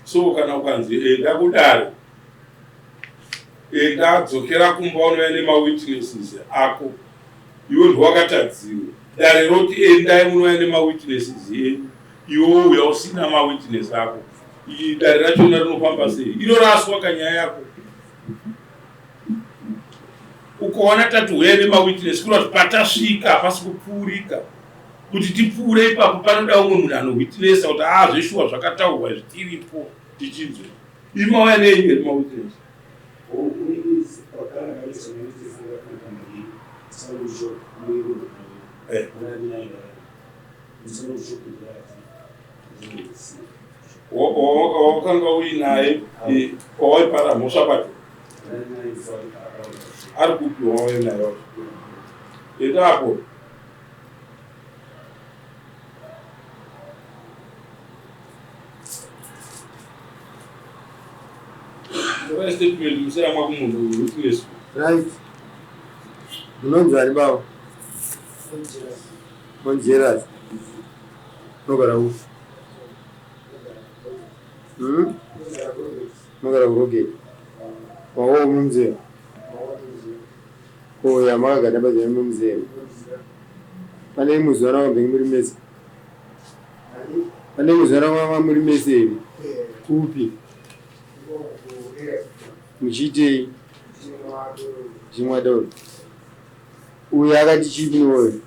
So kana ukanzi enda kudare, enda dzokera kumba unouya nemawitnesses ako, iwe ndiwakatadziwa. Dare roti endai munouya nemawitnesses enyu, iwe wouya usina mawitness ako. Dare rachona rinofamba sei? Inoraswa kanyaya yako. Ukaona tati huya nemawitness, kureva kuti patasvika hapasi kupfuurika. Kuti tipfuure ipapo panoda umwe munhu anowitnessa kuti aa zveshuwa zvakataurwa izvi tiripo tichinzwa. Imi mauya nenyu here mawitness? Eh. Wakanga uinaye wawaipara mhosva pacho ari kupi wauya naye wacho? Enda apo. Torai statement musayamwa kumunhu uyu witness. Right. Munonzi ani baba? Monjeras. Unogara upi? Hmm? Unogara kuRogate. Wawo munzira. Ko yamakagara pazera mumuzera. Pane imwe zuva rakambenge muri mese. Pane imwe zuva rakanga muri mese here? Kupi? Muchiitei? Muchimwa doro. Uyu akati chii kune uyu?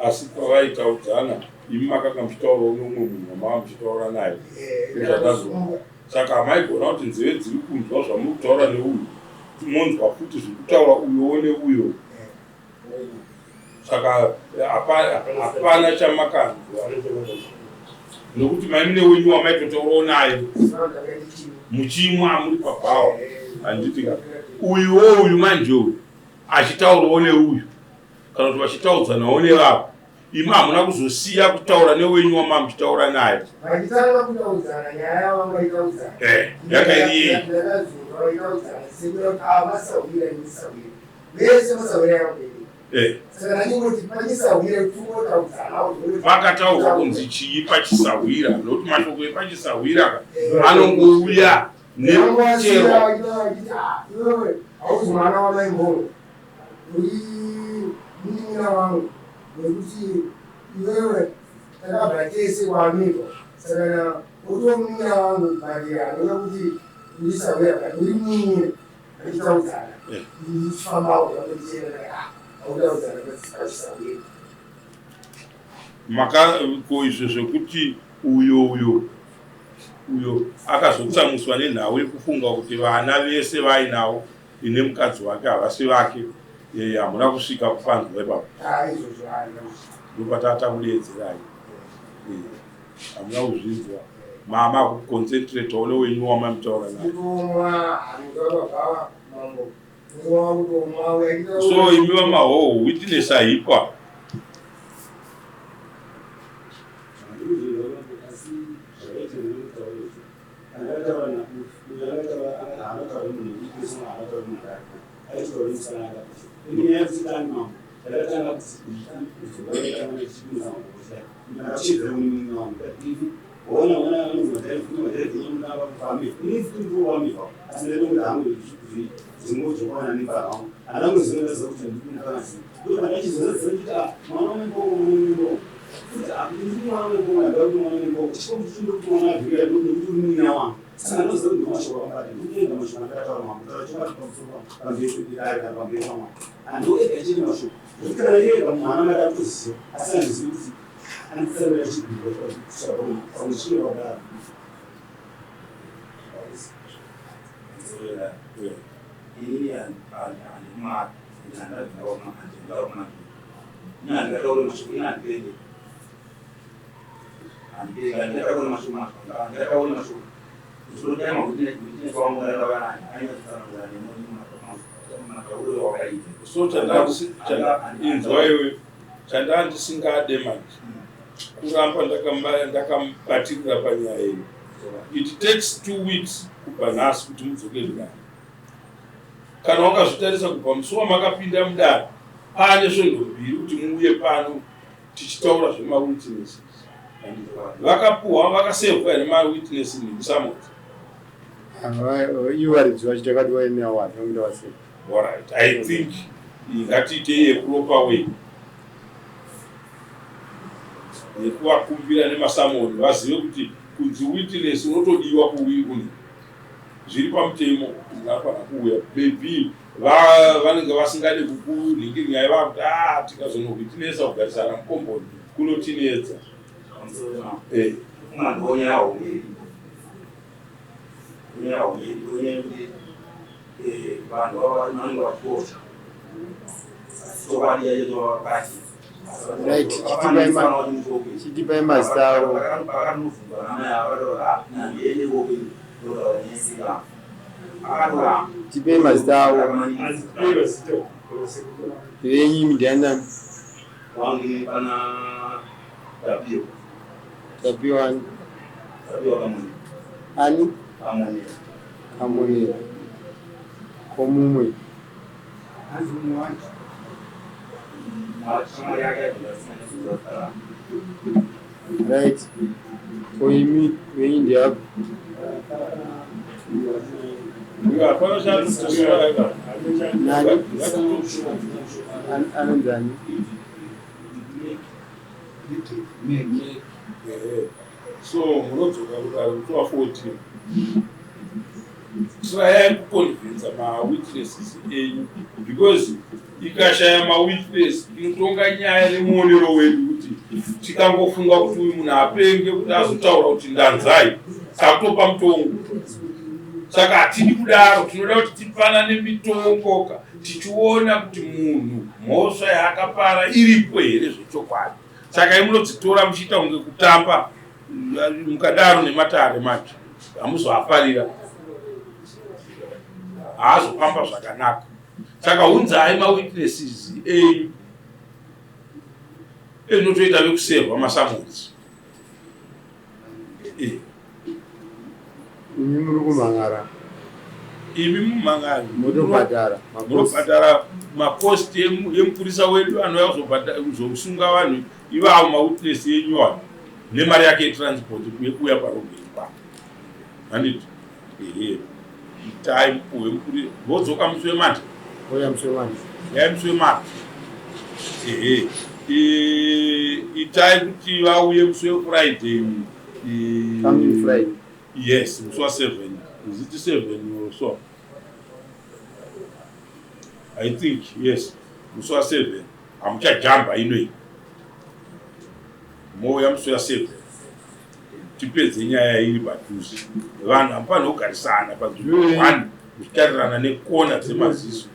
Asi pavaitaudzana imi makanga muchitaurawo neumwe munhu wamava muchitaura naye nezvatazonzwa. Saka hamaigona kuti nzeve dziri kunzwa zvamuri kutaura neuyu monzwa futi zviri kutaura uyowo neuyo. Saka hapana chamakanzwa nokuti maimune wenyu wamaitotaurawo naye muchimwa muri pabhawa handiti ka uyuwo uyu manje uyu achitaurawo neuyu kana kuti vachitaudzanawo nevavo imi hamuna kuzosiya kutaura newenyu wamava muchitaura naye. Vachitanga kutaudzana nyaya yavo vaitaudzana eh, yakairiyei ndakazonzwa vaitaudzana sekuda kuti ava masahwira nemisahwira vese masahwira yavo eh. Saka ndachingoti pachisahwira tungotaudzana pakataurwa kunzi chii pachisahwira nokuti mashoko epachisahwira eh. anongouya nechero iwewe hauzi mwana wamaimboro uri munin'ina wangu nekuti iwewe takabva tese kwaamiko saka na uto munin'ina wangu but anoda kuti urisahwira but uri munin'ina achitaudzana ndichifambawo zvakuchera autaudzana pachisahwira maka ko izvo zvekuti uyo uyo uyo akazotsamuswa nenhau yekufunga kuti vana vese vainawo ine mukadzi wake havasi vake eh, hamuna kusvika kupanzwa ipapo ndopatata kudeedzerai eh, hamuna kuzvinzwa mama kuconcentrate one wenyu wamamitaura naye so imi vamahoho witness ahipa Saka ndinoziva kuti ndomashoko akabata, ndinoenda mashoko andakataura mambo, kutaura chokwadi pamusoro pamberi pedare kana pamberi paMwari. Handiwo ega chete mashoko, zvekuti kana iye ega munhu anenge atoziva, asi handizivi kuti anotsamira chibhirwa kusvika pamwe chinova kudaro. Inini handimwari, handingataure mashoko, ini handipenge, handipenge, handingataure mashoko, handingataure mashoko. Ndinoda witness wangu ndakava naye ainyatsanangura nematauriro wakaita. So inzwa iwe, chandaa ndisingade manje kuramba ndakabatirira panyaya iyi. It takes 2 weeks kubva nhasi kuti mudzoke mudare. Kana wakazvitarisa, kubva musi wamakapinda mudare, paane svondo 2 kuti muuye pano tichitaura zvemawitnesses. Vakapuhwa, vakasevhwa here mawitness nemusummons? Ivo varidzi vacho takati vaenewo vanhu vasei. Alright, I think ngatiitei yeproper way yekuvakumbira nemasummons, vazive kuti kunzi witness unotodiwa kuune zviri pamutemo kuti munhu anofanira kuuya. Maybe vanenge vasingade kukunhingiri nyaya, vakuti a tikazonowitnessa kugarisana mukomboni kunotinetsa. Kungandonya hombe iripo, nyaya hombe iripo, inyaya yekuti vanhu vanenge vachikosha, asi chokwadi chacho vakati. Right, chitipai mazita avo. Pakanobvunzwa namai ava, vakataura nandiende ikoko ndotaura nesikana, akatoramba. Tipei mazita avo venyu. Ndianani? Wange pana Tapio. Tapiwa ani? Tapio Kamonera. Ani? Kamonera. Kamonera. Komumwe? Hanzi mumwe wacho. Shamwari yake yadzingasinanyatsoaa. Right, koimi venyu ndiapo? Hapana chaanotisira. Nani? Anonzani? So munodzoka kudare musi wa14. Tryai kuconvinsa mawitnesses enyu, because ikashaya mawitness tinotonga nyaya nemuonero wedu, kuti tikangofunga kuti uyu munhu apenge kuti azotaura kuti ndanzai, takutopa mutongo. Saka hatidi kudaro, tinoda kuti tipanane mitongo ka tichiona kuti munhu mhosva yaakapara iripo here zvechokwadi. Saka imunodzitora muchiita kunge kutamba, mukadaro nematare manje hamuzoafarira, haazofamba zvakanaka. Saka unzai mawitnesses enyu, inotoita vekusevha masummons. Imi muri kumhan'ara. Imi mumhan'ari. Motobhadhara. Munobhadhara macost yemupurisa wedu anouya kuzosunga vanhu ivavo, mawitness enyu avo, nemari yake yetransport yekuuya parobheni pa, handiti? Ehe, itai mupuhwe mupuri, vodzoka musi wemande. Oya musi wemande. Yai musi wemande, ehe. Itai kuti vauye musi wefriday. Coming Friday. Yes, musi wa7. Is it 7 or so? I think yes, musi wa7. Hamuchajamba inoi, mouya musi wa7, tipedze nyaya iri padhuze. Vanhu hamufaniri kugarisana panzvimbo one muchitarirana nekona dzemaziso.